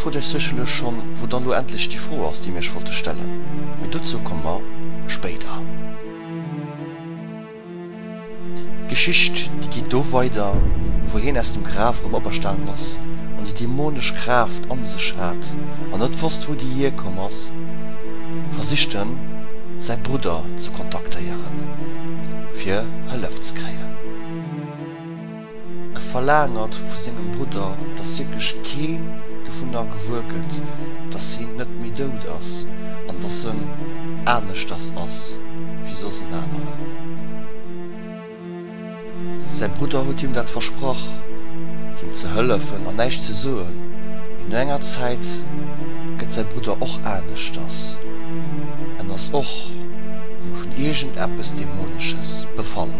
frot iech sécherlech schonn, wou dann elo endlech déi Fro ass, déi mir iech wollte stellen. Mee dozou komme mer spéider. D'Geschicht, déi geet do weider, wou hien aus dem Graf erëm operstanen ass an déi dämonesch Kraaft an sech hat an net wosst, wou déi hierkomm ass, versicht en, säi Brudder ze kontaktéieren, fir Hëllef ze kréien. E verlaangert vu sengem Brudder, dass wierklech keen dovunner gewuer gëtt, dass hien net méi dout ass an dass en aneschters ass wéi soss en aneren. Säi Brudder huet him dat versprach, him ze hëllefen an näischt ze soen, mee no enger Zäit gëtt säi Brudder och aneschters, en ass och elo vun iergendeppes Dämonesches befall.